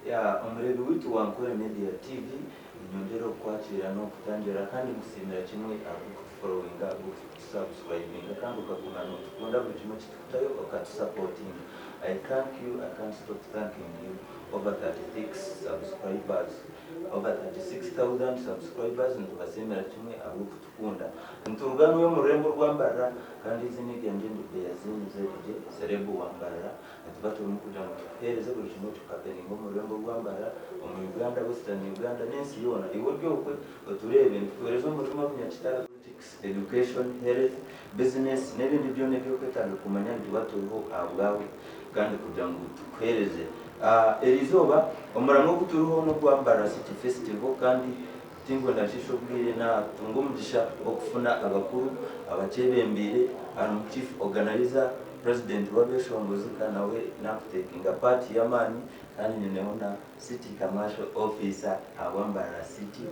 Yeah, omureebi waitu wa Nkore Media TV, ninyongyera okukwakiira n'okutangira kandi nkusiimira kimwe ahabw'okutuforowinga, ahabw'okutusubscribinga kandi okaguma notukunda buri kimwe ekitukutayo okatusapotinga. I thank you, I can't stop thanking you. Over 36 subscribers, over 36,000 subscribers, nitubasiimira kimwe ahabw'okutukunda. Nituruga niwe omu rurembo rwa Mbarara kandi eiziina eryangye ndi Beyaziini Zerigye, Serebu wa Mbarara. Nituba turimu kugira ngu tukuheereze buri kimwe ekikuhapeninga omu rurembo rwa Mbarara, omu Uganda, Western Uganda n'ensi yoona. Iwe ori okwe otureebe, nitukuheereza omurimo Obunyakitara, politics, education, health, business n'ebindi byona ebi orikwetaaga kumanya nituba turiho ahabwawe kandi kugira ngu tukuheereze. Eriizooba omuramwa ogu turiho n'ogwa Mbarara City Festival kandi Tinkwenda nshiishe obwire naatunga omugisha gw'okufuna abakuru abakyebembeire harimu Chief Organiser, President w'abeshongozi kandi nawe naakutekinga part y'amaani kandi nyineho na City Commercial Officer ahabwa Mbarara City,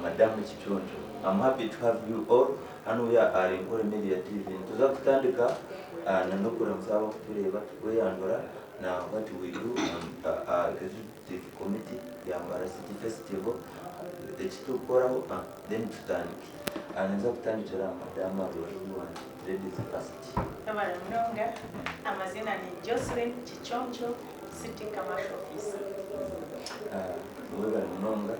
Madamu Kiconco. I'm happy to have you all hanu ahari Nkore Media TV. Nituza kutandika na n'okuramutsa abakutureeba tukweyandura na what we do on Executive Committee ya Mbarara City Festival eki turikukoraho then tutandike. Ninza kutandikira aha madamu aha rubaju rwangye. Ladies first. Mwebare munonga. Amaziina ni Joseline Kiconco, City Commercial Officer. Webare munonga.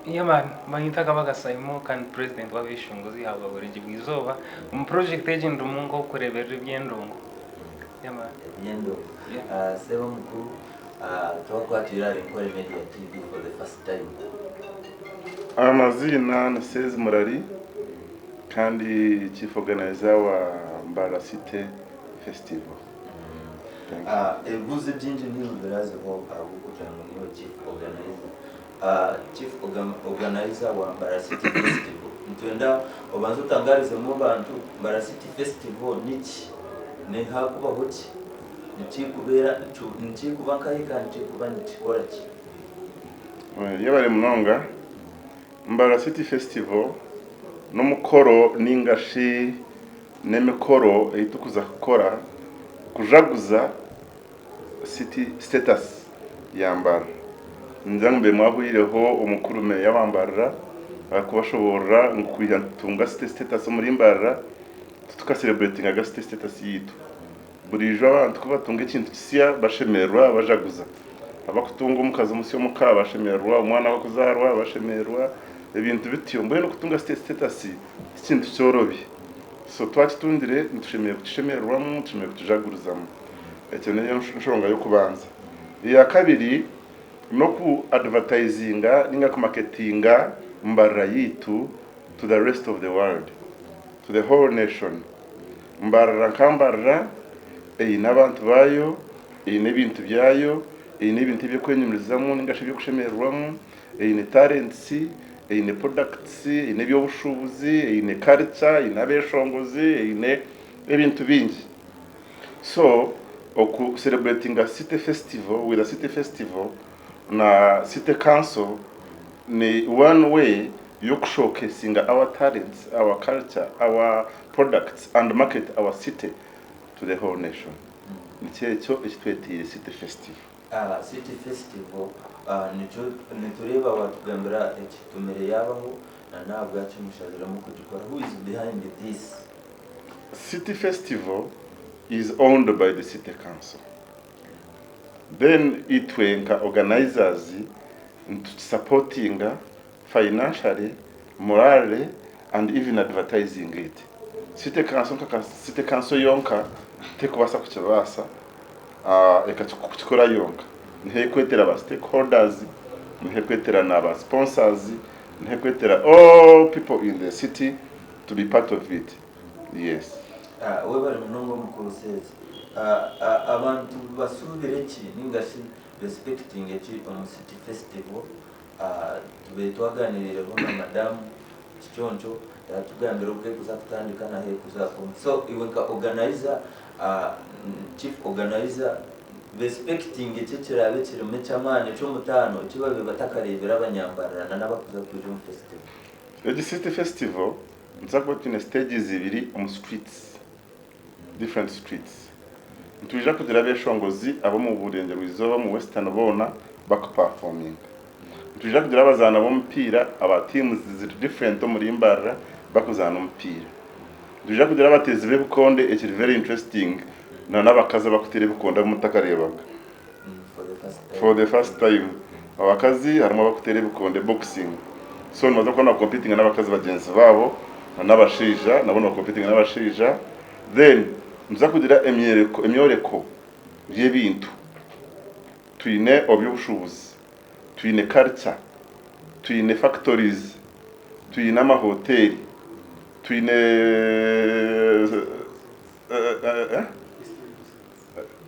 Yeah man, banyeta Kabaga Saimo kandi president w'abeshongozi ahabwa Burengyerwa bw'eizooba. Omu project egi ndimu nk'okureberera eby'endongo. Yeah man. Eby'endongo. Yeah. Sebo mukuru, twakwatira ahari Nkore Media TV for the first time. Amaziina ni Sezi Murari kandi Chief Organizer wa Mbarara City Festival. Thank you. Ebibuuzo ebingi niiwe birazeho ahabw'okugira ngu niiwe Chief Organizer. Chief Organizer wa Mbarara City Festival. Nitwenda obanze otangarizemu abantu Mbarara City Festival niki? Nihakubaho ki? Nikikubeera, nikikuba nkahi kandi nikikuba nikikora ki? Yebare munonga. Mbarara City Festival n'omukoro ninga shi n'emikoro ei turikuza kukora kujaguza City Status ya Mbarara. Ningira ngu mbe mwahuriireho omukuru Meeya wa Mbarara arikubashoboorora ngu kwiha nitutunga City Status omuri Mbarara titukasereburetingaga City Status yaitu. Buriijo abantu ku batunga ekintu kisya bashemererwa bajaguza. Abakutunga omukazi musya omuka bashemererwa, omwana ku akuzaarwa bashemererwa, ebintu bityo. Mbwenu kutunga city status ti kintu kyorobi. So twakitungire nitushemereire kukishemererwamu, tushemereire kukijagurizamu. Ekyo niyo nshonga y'okubanza. Eya kabiri n'oku advertisinga ninga kumaketinga Mbarara yaitu to the rest of the world, to the whole nation. Mbarara nka Mbarara eine abantu baayo, eine ebintu byayo, eine ebintu eby'okwenyumirizamu ninga shi eby'okushemererwamu, eine talents, eine products, eine eby'obushuubuzi, eine culture, eine abeshongozi, eine ebintu bingi. So oku celebratinga city festival with a city festival na city council ni one way y'okushowcasinga our talents, our culture, our products and market our city to the whole nation. Nikyo ekyo eki twetiire City Festival. City Festival nikyo nitureeba watugambira ekitumire yaabaho na n'ahabwaki mushaziremu kugikora. Who is behind this? City Festival is owned by the City Council. Then itwe nka organizers nitukisapotinga financially, morally and even advertising it. City Council nka City Council yonka terikubaasa kukibaasa kukikora yonka. Niho erikwetera ba stakeholders, niho erikwetera na ba sponsors, niho erikwetera all people in the city to be part of it. Yes. Webare munonga omukuru Sezi. Abantu basuubire ki ninga shi bespectinge ki omu City Festival? Tubaire twaganiriireho na Madamu Kiconco yatugambira oku erikuza kutandika n'ahu erikuza kukoma. So iwe nka organiser, Chief Organiser, bespectinge ki ekiraabe kirimu eky'amaani eky'omutaano eki babaire batakareebire abanyambarara na n'abakuza kwija omu festival? Egi City Festival nituza kuba twine stages ibiri omu streets, different streets. Nitwija kugira abeshongozi ab'omu burengyerwa izooba omu western boona. bakupafominga. Nitwija kugira abazaani b'omupiira aba teams ziri different omuri Mbarara bakuzaana omupiira. Nitwija kugira abateezi b'ebikonde ekiri very interesting na n'abakazi abakuteera ebikonde abu mutakareebaga. For the first time abakazi harimu abakuteera ebikonde boxing so nibaza kuba nibakompitinga n'abakazi bagyenzi baabo na n'abashaija nabo nibakompitinga n'abashaija then nituza kugira emyoreko emyoreko y'ebintu twine oby'obushuubuzi twine culture twine factories twine amahoteeri twine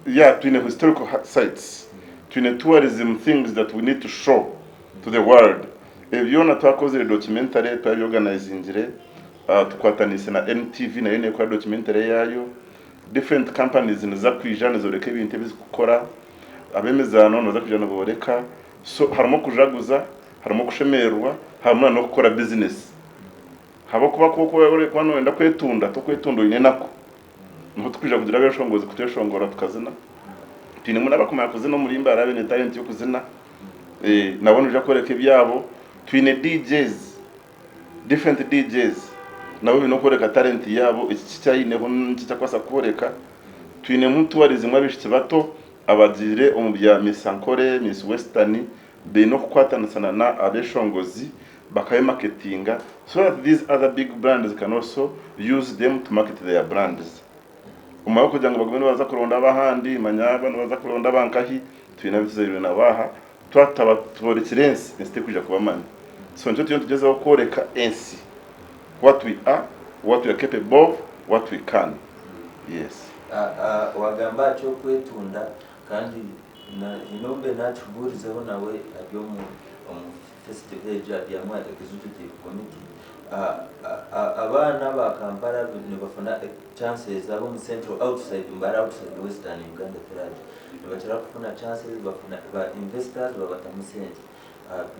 yeah twine historical sites twine tourism things that we need to show to the world ebyo byona twakozire documentary twabyorganizingire uh, tukwataniise na NTV nayo nekora documentary yaayo different companies niza kwija nizoreka ebintu ebi zikukora ab'emizaano nibaza kwija niboreka so harimu okujaguza harimu okushemererwa harimu na n'okukora business habwokuba ku orikuba noyenda kwetunda tokwetunda oine enaku Niho tukwija kugira abeshongozi kutweshongora tukazina. Twinemu n'abakumanya kuzina omuri Mbara abaine talent y'okuzina. Nabo nibaija kworeka ebyabo. Twine DJs, different DJs nabo baine okworeka talent yaabo eki kiki aineho niki eki arikubaasa kworeka. Twinemu tourism abaishiki bato abagiire omu bya Miss Ankole, Miss Western baine okukwatanisa na abeshongozi bakabimaketinga so that these other big brands can also use them to market their brands. Omara kugira ngu bagume nibaza kuronda ab'ahandi manya aba nibaza kuronda aba nkahi, twine abu tuzairwe nabo aha, twaba tutaba-tuborekire ensi, ensi terikwija kubamanya. So nikyo turiyo nitugyezaho kworeka ensi what we are, what we are capable of, what we can. Yes. Wagamba aha ky'okwetunda kandi haine ou mbaire naakikubuurizeho nawe ari omu Festival egyo aryamu executive committee. Abaana ba Kampala nibafuna chances ab'omu central outside Mbara outside western Uganda at large nibakira kufuna chances bafuna ba investors babatamu sente.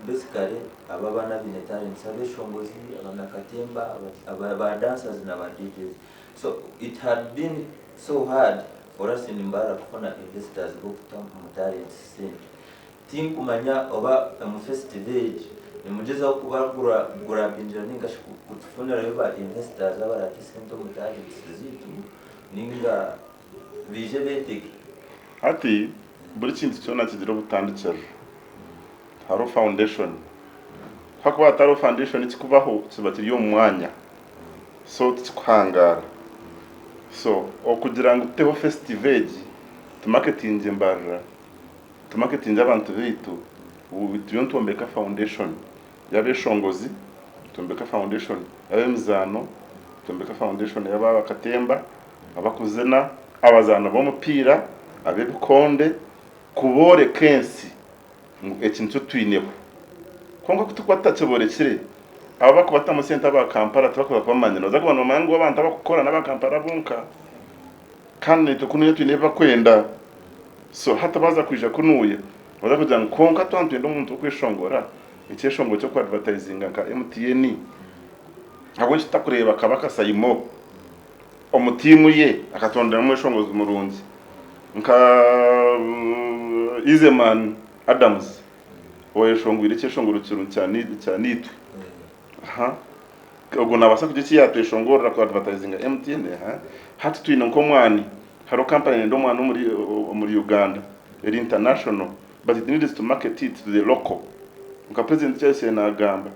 Basically abo abaana abaine talents abeshongozi, abanakatemba, ba dancers na ba DJs. So it had been so hard for us in Mbara kufuna investors b'okuta omu talents sente. Tinkumanya oba omu festival egi nimugyezaho kubagrabingira ninga shi kutufunirayo ba investors abarate sente omu talents zaitu ninga baije betege. Hati buri kintu kyona kigira obutandikiriro. Hariho foundation. Ku hakuba hatariho foundation ekikubaho kiba kiri omu mwanya so tikikuhangaara. So okugira ngu tuteho festival egi tumaketingye Mbarara Tumaketingye abantu baitu, turiyo nitwombeka foundation y'abeshongozi, nitwombeka foundation y'abemizaano, nitwombeka foundation y'abakatemba, abakuzina, abazaani b'omupiira, ab'ebikonde, kubooreka ensi ngu eki nikyo twineho. Kwonka ku turikuba tutakiboorekire, abo abakubatamu sente aba Kampala tibarikuza kubamanya. Nibaza kuba nibamanya ngu abantu abakukora n'aba Kampala bonka. Kandi naitwe kunuya twine ebi bakwenda. So hati baaza kwija kunuya nibaza kugira ngu kwonka twaba nitwenda omuntu w'okweshongora, ekyeshongoro ky'oku advertisinga nka MTN, ahabw'enki tutakureeba Kabaka Saimo omu tiimu ye akatonderamu omweshongozi murungi nka Izeman Adams owayeshongwire ekyeshongoro kirungi kya Niitwe. Aha. Ogwo naabaasa kugira eki yaatweshongorera ku advertisinga MTN. Aha. Hati twine nk'omwani, hariho kampani nenda omwani omuri omuri Uganda eri international but it needs to market it to the local. Nka president eki yahikire naagamba,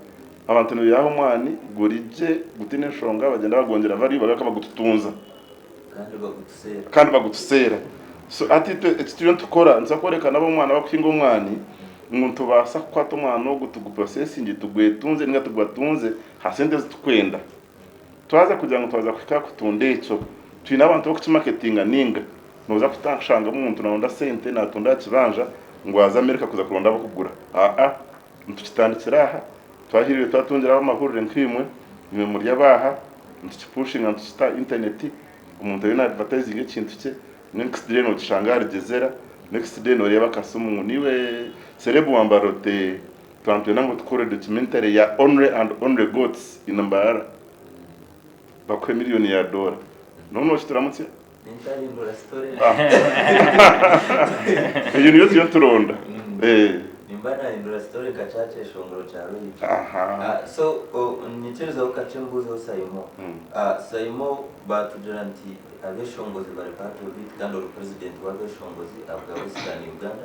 abantu nibaihaho omwani guri gye gutaine nshonga bagyenda bagwongyera value bagaruka bagututunza. Kandi bagutuseera. Kandi bagutuseera. So hati itwe eki turiyo nitukora nituza kworeka n'ab'omwani abakuhinga omwani ngu nitubaasa kukwata omwani ogu tuguprocessinge tugwetunze ninga tugubatunze ha sente ezi tukwenda. Twaza kugira ngu twaza kuhika aha kutunda ekyo, twine abantu b'okukimaketinga ninga nooza kushanga omuntu naronda sente natunda aha kibanja ngu aze America kuza kuronda ab'okugura. Aa, nitukitandikira aha, twahiirwe twatungira ab'amahurire nkaimwe, imwe muri ab'aha, nitukipushinga nitukita aha intaneti, omuntu ariyo na advertisinga ekintu kye, Next day nokishanga ahari Gyezera, next day noreeba akasimu ngu niiwe celeb wa Mbarara oti twaba nitwenda ngu tukore documentary ya only and only goats in Mbarara bakuhe million ya doora. Noba nokituramutsya? Nintahindura story. Eyo niyo turiyo turonda. Nimba nahindura story nka kya kyeshongoro kya Rohit. Aha. Ah, so oh, nyikirizaho kakye mbuuzeho Saimo. Ah, Saimo baatugira nti abeshongozi bari part of it kandi ori president w'abeshongozi abwa Western Uganda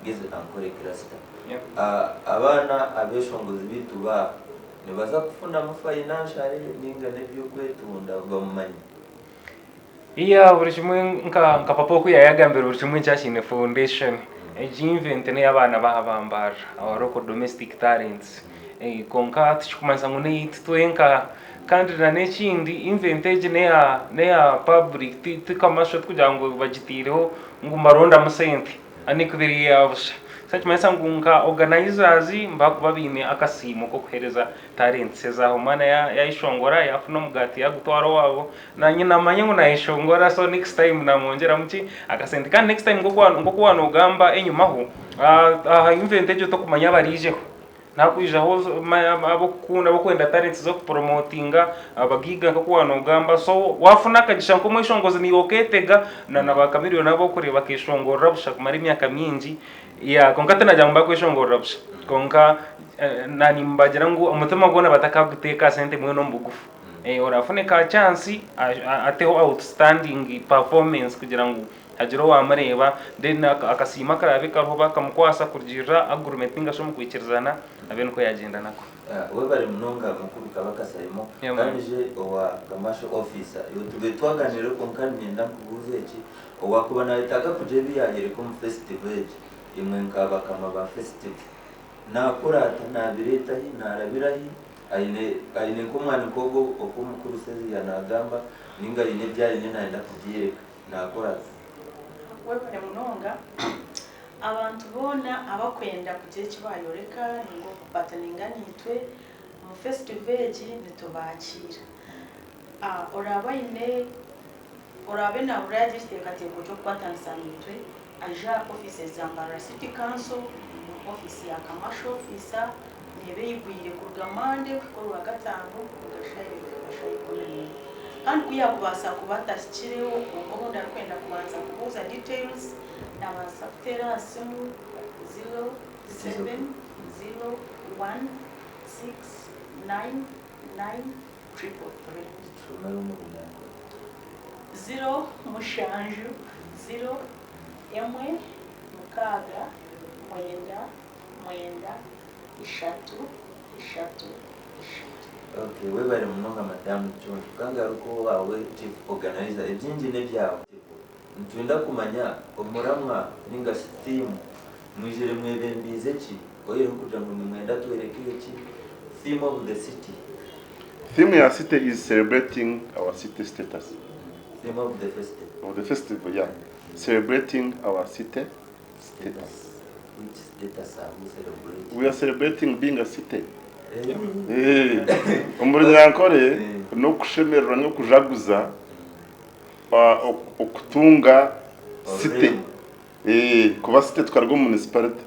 Gezi Ankole cluster. Yep. Ah, abaana abeshongozi baitu ba nibaza kufunamu financially ninga n'ebyokwetunda bamumanye. Iya buri kimwe nka nka papa oku yayagambire buri kimwe nkyakiine foundation. Egi event n'ey'abaana b'aha ba Mbarara, our local domestic talents. Kwonka tikikumanyisa ngu n'eyaitu twenka. Kandi na n'ekindi event egi n'eya n'eya public ti ti commercial tikugira ngu bagitaireho ngu nibarondamu sente. N'ekuba eri eya busha. So nikimanyisa ngu nka organizers nibakuba baine akasiimo k'okuheereza talents ezaaho. Omwana yayeshongora yafuna omugaati yagutwara owaabo, nanye namanya ngu nayeshongora so next time namwongyeramu ki akasente. Kandi next time nk'oku waaba nogamba enyimaho, aha event egyo tokumanya abaraijeho. Nihakwijaho ab'okukunda ab'okwenda talents z'okupromotinga abagaiga nk'oku waaba nogamba. So waafuna akagisha nk'omweshongozi naiwe okeetega na na ba Chameleone abu orikureeba bakeeshongorera busha kumara emyaka mingi. Yeah kwonka tinagira ngu nibakweshongorera busha kwonka naanye nimbagira ngu omutima gwona batakaguteeka aha sente mbwenu omu bugufu. Oraafune ka chance ateho outstanding performance kugira ngu hagire owaamureeba then akasiimo akaraabe kariho bakamukwasa kurugiirira agreement ninga shi omu kwikirizana abe nikwo yaagyenda nako. Webare munonga mukuru Kabaka Saimo Yeah, man. kandi je owa commercial officer iwe tube twaganire kwonka niinyenda nkubuuze eki owakuba nayetaaga kugira ebi yayereka omu festival egi imwe nka bakama ba festival nakora ata nabireeta hi narabira hi aine aine nk'omwani nk'ogwo oku omukuru Sezia nagamba ninga aine ebi aine nayenda kubyereka nakora ata? Webare munonga. Abantu boona abakwenda kugira eki bayoreka ninga okupataninga naitwe omu festival egi nitubakiira. Oraabe aine oraabe nahurira yagira ekiteekateeko ky'okukwatanisa naitwe aije aha offices za Mbarara City Council omu office ya Commercial Officer neeba eyigwire kuruga Monday kuhika Orwakataano kuruga shaaha ibiri kuhika shaaha 11. Kandi ku yaakubaasa kuba atahikireho kwonka obundi arikwenda kubanza kubuuza details nabaasa kuteera aha simu 0701699333. Tushomere omu Runyankore. 0 mushanju 0 emwe mukaaga mwenda mwenda ishatu ishatu ishatu. Okay, webare munonga madamu Kiconco. Kangaruke owaawe chief organizer, ebyingi n'ebyawe. Nitwenda kumanya omuramwa ninga shi theme mwijire mwebembiize ki oihireho kugira ngu nimwenda tworeke eki, theme of the city. Theme ya city is celebrating our city status. Theme of the festival. Of the festival, yeah. Celebrating our city status. Which status are we celebrating? We are celebrating being a city. Eh, Omu Runyankore n'okushemererwa n'okujaguza okutunga city. Orurembo. Kuba city tukaruga omu municipality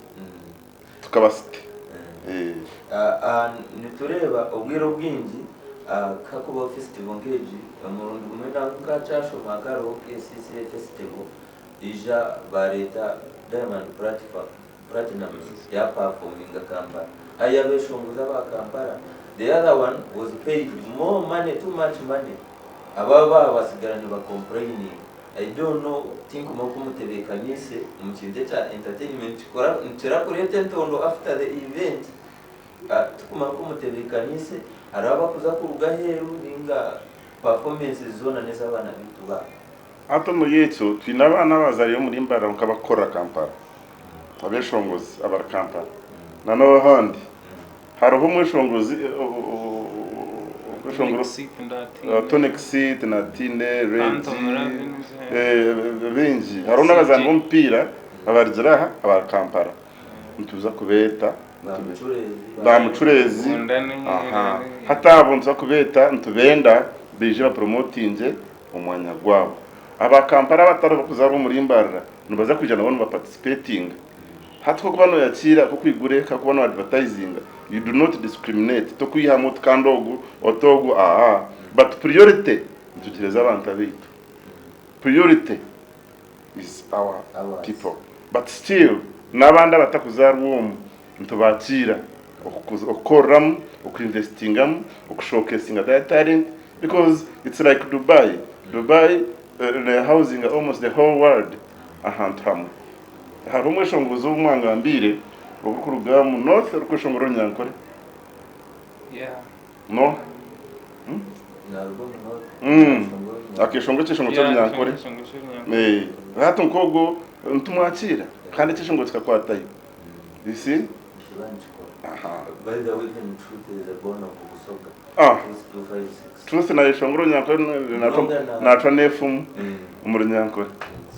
tukaba city. Nitureeba obwire obwingi kakubaho festival nk'egi omurundi gumwe nkakyashoma hariho KCCA festival ija bareeta Diamond Platnumz ya performinga Kampala hariyo abeshongozi aba Kampala the other one was paid more money too much money aba baaba basigara niba complaining. I don't know tinkumanya oku mutebeekaniise omu kintu ekya entertainment kikora nikikira kureeta entondo after the event. Tikumanya oku mutebeekaniise hariho abakuza kuruga aheeru ninga performances zoona n'ez'abaana baitu ba. Hati omuri ekyo twine abaana abazaariire omuri Mbarara kwonka bakukorera Kampala, abeshongozi abari Kampala. Na n'ahandi hariho omweshongozi omweshongoro Tonic Seed na Tine Red Phantom Ravens, baingi. Hariho n'abazaani b'omupiira abarugire aha abari Kampala. Nituza kubeeta Ba Mucureezi. Ba Mucureezi. Kundane. Aha. Hati abo nituza kubeeta nitubenda baije bapromotingye omwanya gwabo. Aba Kampala abatari bakuzaarwa omuri Mbarara nibaza kwija nabo nibaparticipatinga. Hati ku orikuba noyakiira nk'okwigura eka kuba no advertisinga you do not discriminate tokwihamu oti kandi ogu oti ogu aa but priority nitugihereza abantu abaitu. Priority is our Ours. people but still n'abandi abatakuzaarwa omu. Nitubakiira okukoreramu, okuinvestingamu, okushokesinga their talent because it's like Dubai. Dubai ne housinga almost the whole world ahantu hamwe. Hariho omweshongozi ou mwangambiire orikuruga omu North orikweshongora Orunyankore. No? Akeshongora ekyeshongoro ky'Orunyankore. Hati nk'ogwo nitumwakiira kandi ekyeshongoro kikakwatayo. You see? Nikiba nikikora. Aha. By the way, even Truth is a born of Busoga. Ah. Truth 256. Truth nayeshongora Orunyankore Munonga na- nacwa n'efumu omu Runyankore.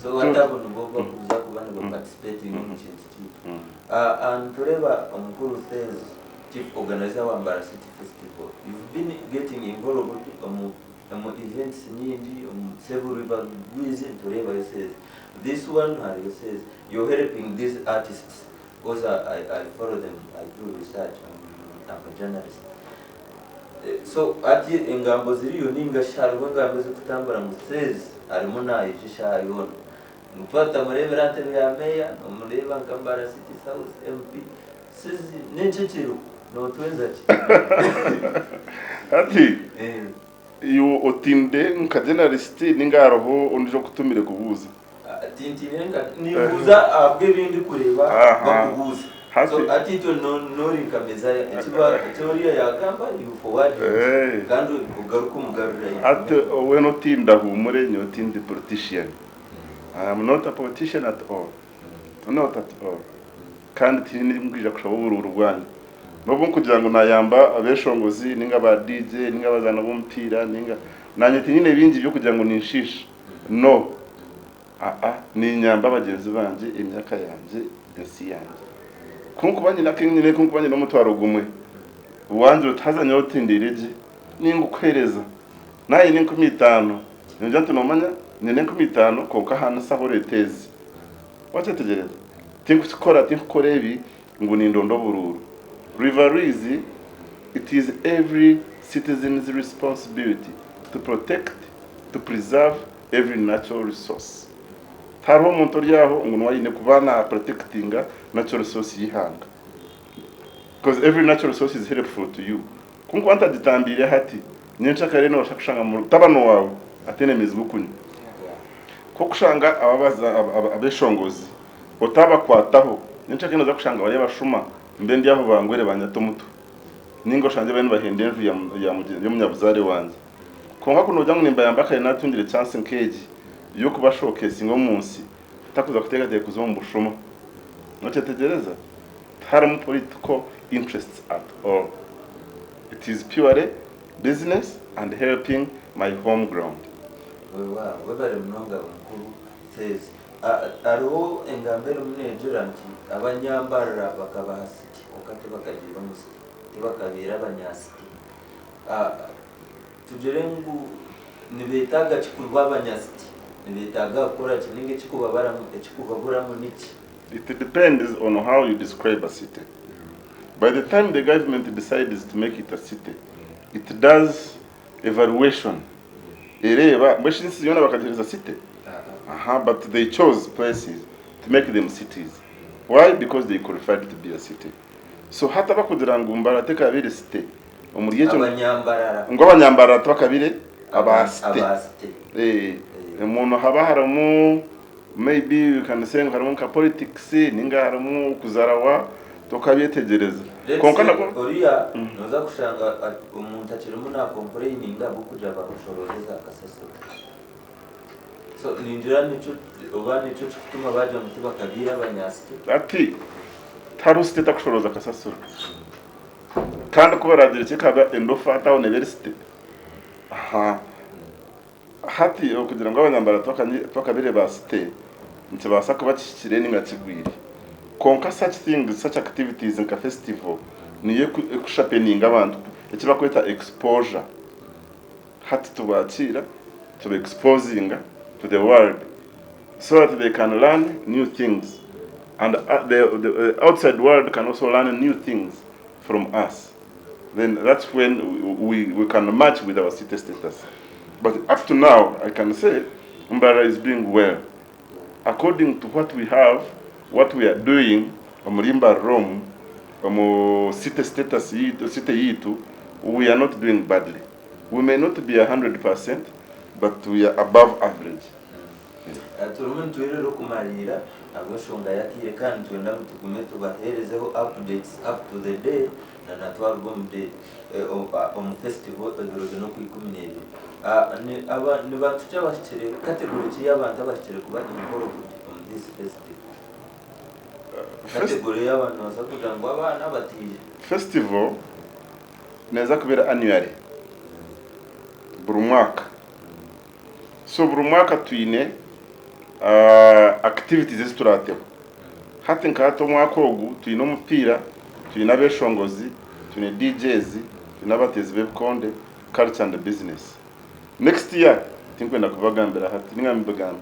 So hati abo nibo bakuza kuba niba participating omu kintu kyaitu. Ah, ah, nitureba omukuru Thez, chief organizer wa Mbarara City Festival. You've been getting involved omu omu events nyingi, omu Save River Rwizi niturebayo Thez. This one hariyo Thez. You're helping these artists because I, I, I follow them, I do research, I'm, I'm a journalist. So hati engambo ziriyo ninga shi hariho engambo ezirikutambura ngu Says arimu naija eshaaha yoona. Ngu twaba tutamureebire aha ntebe ya meeya, nomureeba nka Mbarara City South MP. Says n'enki ekiriho? Notwenza ki? Hati iwe otinde nka journalist ninga hariho ondijo okutumire kubuuza? Tintiinire nka nimbuuza ahabw'ebi ndikureeba Aha. bakubuuza. Hati- So hati itwe no- nori nka Mezaya ekiba eki oriya yagamba you forward it Eh. kandi ogaruke omugarurira Hati information. weena otinda huumure nyowe tindi politician. I am not a politician at all. Not at all. Kandi tihaine ebi nkwija kushaba oburuuru bwanyu. N'obu nkugira ngu nayamba abeshongozi ninga ba DJ ninga abazaani b'omupiira ninga nanye tinyine bingi by'okugira ngu ninshiisha. No. Aa, ninyamba bagyenzi bangye, emyaka yangye, ensi yangye. Ku nkuba nyine aku nyine, ku nkuba nyine omutwaro gumwe, wangira oti haza nyowe otindiire gye, ningukuheereza. Naanye n'enkumi itaano, ningira nti noomanya nyine 5000 kwonka ahansi aho oreeta ezi. Wakyetegyereza? Tinkukikora, tinkukora ebi ngu nindonda oburuuru. River Rwizi, it is every citizen's responsibility to protect, to preserve every natural resource. Tihariho omuntu ori aho ngu niwe aine kuba na protectinga natural resource y'eihanga. Because every natural resource is helpful to you. Ku nkuba ntagitambiire hati, nyencakare noobasha kushanga mutabani waawe ataine maizi g'okunywa. Nk'okushanga abeshongozi otabakwataho, nyencakare nooza kushanga bari abashuma mbe ndi aho bangwere banyate omutwe. Ninga oshangye bariyo nibahenda enju y'omunyabuzaare wangye. Kwonka ku noogira ngu nimbayamba kare naatungire chance nk'egi y'okubashokesinga omu nsi, takuza kuteekateeka kuza omu bushuma. Nokyetegyereza? Tiharimu political interests at all. It is purely business and helping my home ground. Weewaawo webare munonga mukuru Says. Hariho engamba erimu neegira nti abanyambarara bakabaha city kwonka tibakagiire omu city, tibakabaire abanyacity. Tugire ngu nibeetaaga ki kuba abanyacity? Nibeetaaga kukora ki ninga ekikubaburamu niki? It depends on how you describe a city. By the time the government decides to make it a city, it does evaluation. Ereeba, mbwenu shi ensi yoona bakagiheereza city? Aha, but they chose places to make them cities. Why? Because they qualified to be a city. So hati abakugira ngu Mbarara tekabaire city, omuri ekyo Abanyambarara. Ngu abanyambarara tibakabire aba city. Aba city. Eh, omuntu haba harimu maybe you can say ngu harimu nka politics ninga harimu okuzarawa tokabyetegyereza. Let's Kwonka say nabwo oriya noza kushanga omuntu akirimu nakompureyininga ahabw'okugira bamushorooze za kasasiro. So ningira nikyo oba nikyo kikutuma bagira ngu tibakabiire abanyasite. Ati tihariho city etakushorooza kasasiro. Kandi ku baragira ki ekaba endofa hati aho neeba eri city. Aha. Hati okugira ngu abanyambarara tibakabaire ba city nikibaasa kuba kihikire ninga kigwire. Kwonka such things, such activities nka festival niyo ekushapeninga abantu eki barikweta exposure. Hati tubakiira, tuba exposinga to the world so that they can learn new things and the outside world can also learn new things from us. Then that's when we can match with our city status. But up to now, I can say Mbarara is doing well. According to what we have, what we are doing, omuri Mbarara omu, Omu city status yaitu, city yaitu, we are not doing badly. We may not be 100% but we are above average. Turimu nitwirira okumariira ahabw'enshonga y'akaire kandi nitwenda ngu tugume tubaheerezeho updates up to the day na na twaruga omu day omu festival ebiro bina okwikumineebiri. Ni bantu ki abahikire, category ki y'abantu abahikire kuba involved omu this festival? Category y'abantu noobaasa kugira ngu abaana bataija. Festival neeza kubeera annually, buri mwaka. So buri mwaka twine activities ezi turaateho. Hati nka hati omwaka ogu twine omupiira, twine abeshongozi, twine DJs, twine abateezi b'ebikonde, culture and business. Next year tinkwenda kubagambira hati ninga mbigambe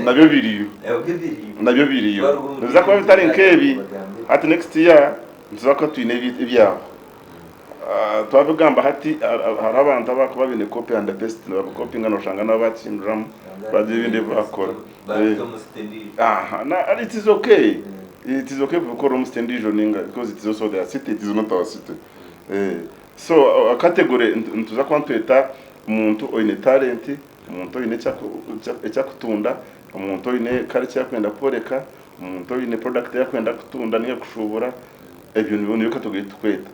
nabyo biriyo nabyo biriyo nibiza kuba bitari nk'ebi hati next year nituza kuba twine ebyabo. Twabigamba hati hariho abantu abakuba baine copy and paste nibabikopinga noshanga nabo bakihinduramu bagira ebindi ebi bakora. Aha it is okay it is okay kubikora omu city endiijo ninga because it is also their city it is not our city. So category nituza kuba nitweta omuntu oine talent, omuntu oine eki akutunda, omuntu oine culture ei akwenda kworeka, omuntu oine product ei akwenda kutunda ninga kushuubura, ebyo niyo category ei turikweta.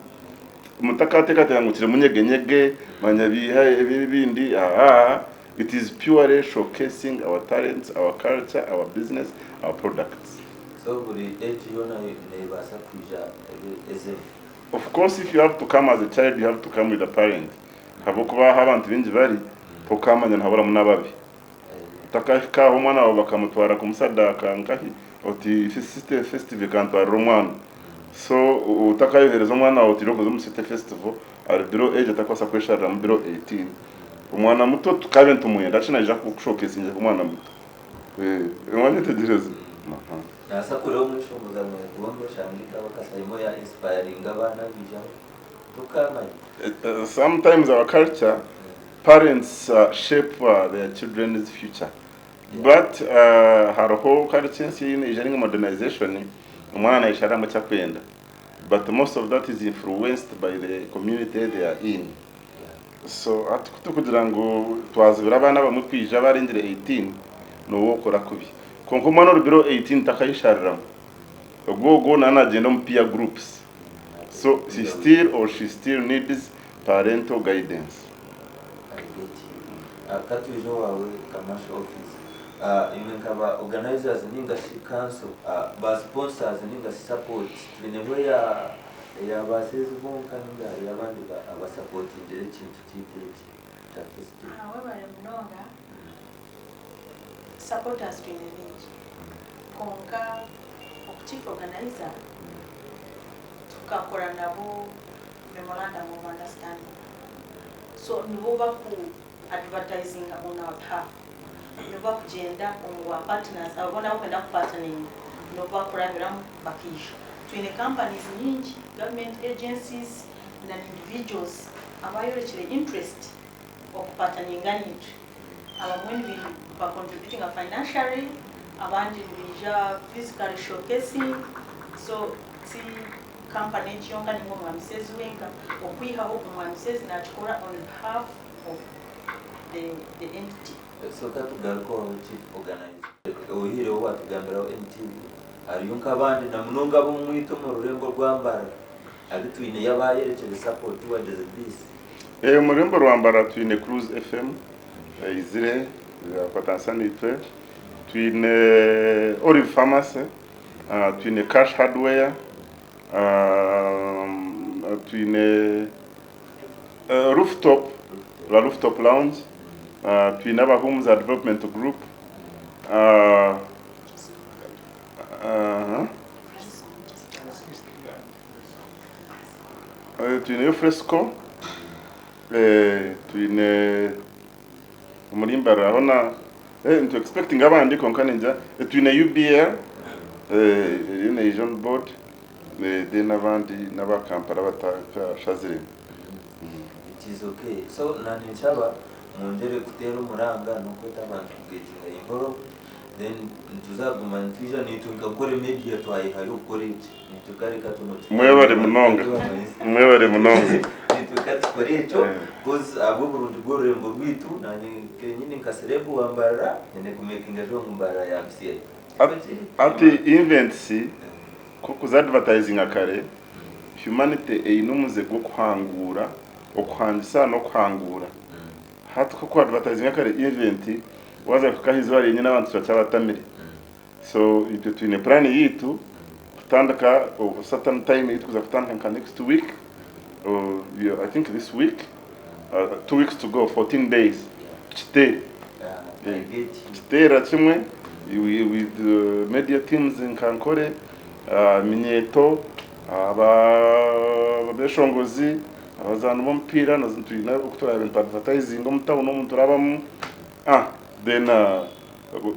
Mutakateekateeka ngu kirimu nyegenyege, manya biiha ebi ebindi, aaha, it is purely showcasing our talents, our culture, our business, our products. So buri age yoona neebaasa kwija ezemu? Of course if you have to come as a child you have to come with a parent ahabw'okuba ahu abantu baingi bari tokaamanya nihaburamu n'ababi. Otakahika aho omwana waawe bakamutwara kumusadaka nkahi oti city festival ekantwarira omwana. So otakayohereza omwana waawe oti irooko oze omu city festival ari below age atakubaasa kweshariramu below 18. Omwana muto tukabe nitumwenda hakye naija kukushokesingira omwana muto. Wanyetegyereza? Naasa kureeba omweshongozi amwegombe oshange nk'abakasayimo ya inspiringa abaana abaijaho. Tokaamanya. Sometimes our culture parents shape their children's future but hariho culture ensya ei neija eri nka modernization omwana nayeshariramu eki akwenda but most of that is influenced by the community they are in so hati kutukugira ngu twazibira abaana abamwe kwija abarengire 18 nooba okora kubi kwonka omwana ori below 18 takayeshariramu ogwo ogwo naaba nagyenda omu peer groups So he still or she still needs parental guidance. I get you. Ka twije owaawe commercial office. Imwe nka ba organizers ninga shi council, ba sponsors ninga shi support, twineho eya eya ba Sezi bonka ninga hariyo abandi abasapotingire ekintu kyaitu eki kya festival? Webare munonga. Supporters twine baingi kwonka oku chief organizer tukakora nabo memorandum of understanding so nibo baku advertisinga on our behalf nibo bakugyenda omu ba partners abo boona abakwenda ku partneringa nibo bakurabiramu bakaija. Twine companies nyingi, government agencies na individuals abayorekire interest oku partneringa naitwe. Abamwe niba contributinga financially, abandi nibaija physically showcasing, so ti company egi yonka ninga Omwami Sezi wenka, okwihaho Omwami Sezi nakikora on behalf of the the entity. So katugaruke owawe chief organizer, oyihireho watugambiraho NTV, hariyo nk'abandi namunonga ab'omwita omu rurembo rwa Mbarara abu twineyo abayerekire support towards this. Omu rurembo rwa Mbarara twine Cruz FM eizire yakwatanisa naitwe, twine Olive Pharmacy, twine Cash Hardware, twine Rooftop, la Rooftop Lounge, twine Abahumuza Development Group, Twineyo Fresco, twine omuri Mbarara hoona nitu expectinga abandi kwonka ningira twine UBL eriyo neija on board then abandi n'aba Kampala abatakashaziremu. It is okay. So na ninshaba mwongyere kuteera omuranga n'okweta abantu kugetinga involved. Then nituzaguma nitwija naitwe nka Nkore Media twayehayo kukora eki. Naitwe kare katono Mwebare munonga. Mwebare munonga. Naitwe ka tukore ekyo coz ahabw'oburungi bw'orurembo rwaitu nanye kenyini nka celeb wa Mbarara nyine ku makinga sure ngu Mbarara yampitsya. Hati events nk'okuzi advertisinga kare, humanity eine omuze gw'okuhanguura, okuhangisa n'okuhanguura. Hati ku oku-advertisinga kare event, waaza kuhika aha izooba ryenyine abantu turacyabatamire. So itwe twine plan yaitu kutandika certain time ei turikuza kutandika nka next week, I think this week, 2 weeks to go, 14 days tukiteere. Tukiteerera kimwe with media teams nka Nkore, Minyeeto, abeshongozi, abazaani b'omupiira twine oku turaabe nitu advertisinga omu town omu niturabamu then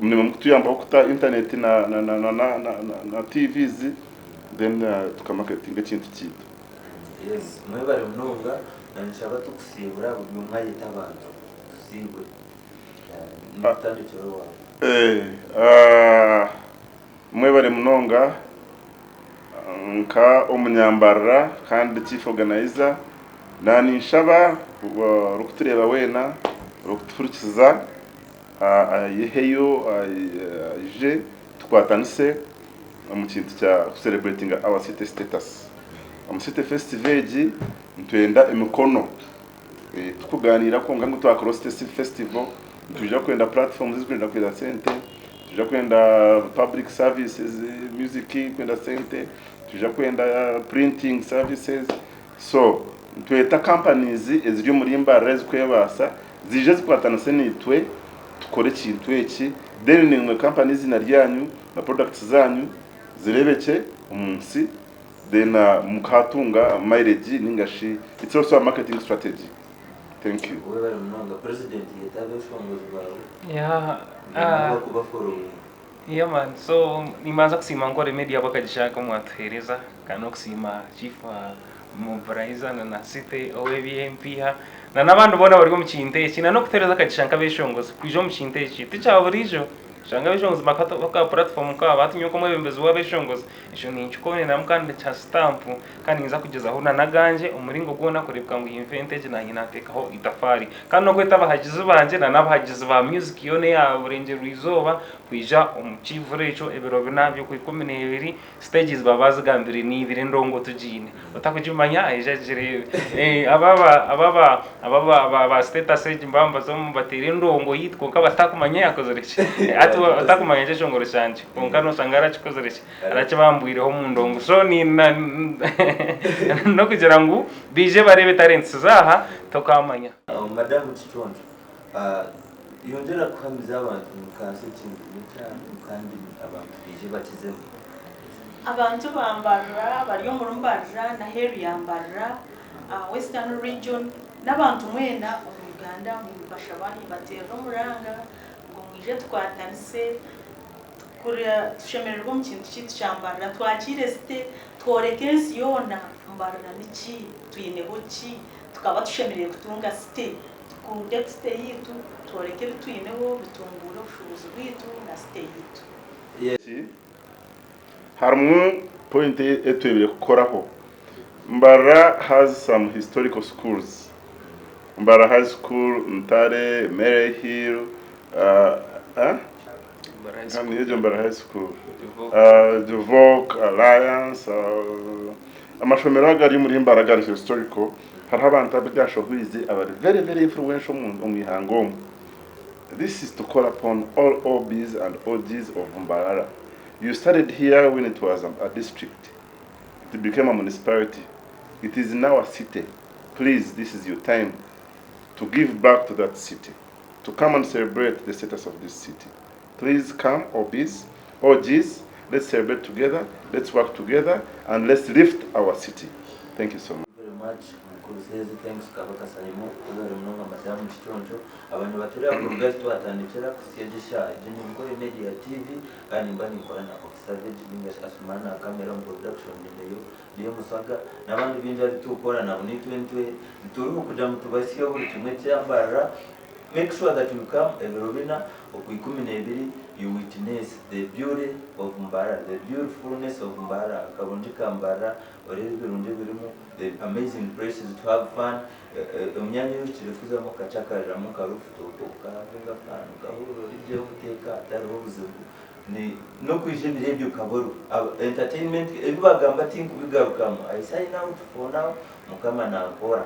nimwe mukutuyambaho kuta internet na TVs then tukamarketinga ekintu kyaitu. Yes, mwebare munonga na nshaba tukusiibura buri omwe ayete abantu tusiibure. Nikutandikira owaawe. Mwebare munonga nka omunyambarira kandi chief organizer na ninshaba orikutureeba weena orikutuhurikiza ayeheyo aije tukwatanise omu kintu kya kucelebratinga our city status. Omu city festival egi nitwenda emikono. Tikugaaniira kwonka ngu twakora city festival nitwija kwenda platforms ezirikwenda kwenda sente, nitwija kwenda public services, music kwenda sente, nitwija kwenda printing services so nitweta companies eziri omuri Mbarara ezikwebaasa ziije zikwatanise naitwe tukore ekintu eki then naimwe company eiziina ryanyu na products zaanyu zireebekye omu nsi then mukatunga mileage ninga shi it's also a marketing strategy. Thank you. Webare munonga president yeta abeshongozi bawe Yeah, kuba following. Yeah man, so nimanza kusiima Nkore Media ahabw'akagisha aku mwatuheereza kandi n'okusiima Chief Mobilizer na na City ow'eby'empiiha na n'abandi boona abari omu kintu eki na n'okutuheereza akagisha nk'abeshongozi kwija omu kintu eki tikya buriijo oshanga abeshongozi bakataho ka platform kaabo hati nyowe nk'omwebembezi w'abeshongozi ekyo ninkikoneramu kandi nikiha sitampu kandi ninza kugyezaho na n'agangye omuringo gwona kureebeka ngu event egi nanye naateekaho itafaari kandi n'okweta abahagizi bangye na n'abahagizi ba music yoona eya burengyerwa izooba kwija omu kivure ekyo ebiro bina by'okwikumi n'ebiri. Stages baba bazigambire ni ibiri endongo tugiine otakugimanya aije agireebe. Aba aba aba ba status egi nibaba nibaza bateire endongo yiitu kwonka batakumanya eyakozire ki, hati otakumanya ekyeshongoro kyangye kwonka noshanga arakikozire ki, arakibambwireho omu ndongo. So n'okugira ngu baije bareebe talents zaaha tokamanya. Madamu Kiconco, yongyera kuhamiza abantu ngu kanso ekintu n'ekyanyu kandi abantu baije bakizemu. Abantu ba Mbarara bari omuri Mbarara n'aheeru ya Mbarara, Western Region n'abantu mwena omu Uganda nimbashaba nimbateerera omuranga ngu mwije tukwatanise tushemererwe omu kintu kyaitu kya Mbarara twakiire site tworeke ensi yoona Mbarara niki, twineho ki, tukaba tushemereire kutunga site. Tukunde site yaitu, tworeke ebi twineho bitunguure obushuubuzi bwaitu na site yaitu. Harimu point ei twebire kukoraho. Mbarara has some historical schools. Mbarara High School, Ntare, Mary Hill, niyo Mbarara High School, Devoc, Alliance, amashomero agari omuri Mbarara gari historical. Hariho abantu abaryashohwize abari very very influential omu ihanga omu. This is to call upon all OBs and OGs of Mbarara. You started here when it was a district. It became a municipality. It is now a city. Please, this is your time to give back to that city, to come and celebrate the status of this city. Please come, OBs, OGs, let's celebrate together, let's work together, and let's lift our city. Thank you so much. Very much mukuru Sezi, thanks Kabaka Saimo, webare munonga Madamu Kiconco. Abantu batureba kuruga twatandikira kusyegesha egi ni Nkore Media TV kandi mba ninkora na Oxavage ninga Asumana na camera mu production niyo niyo Musaga n'abandi bingi abu tukora nabo nitwe ntwe turiho kugira ngu tubasye buri kimwe kyambarara. Make sure that you come ebiro 4 oku 12. you witness the beauty of Mbarara, the beautifulness of Mbarara, akarungi ka Mbarara, oreebe ebirungi ebirimu, the amazing places to have fun, emyanya ei ohikire kuzamu okacakariramu nka rooftop, okahavinga fun, okahurira ori gye obuteeka hatariho buzibu, ni n'okwija ebiro ebyo okaba oriho. Entertainment ebi bagamba tinkubigarukamu, I sign out for now, Mukama nampora.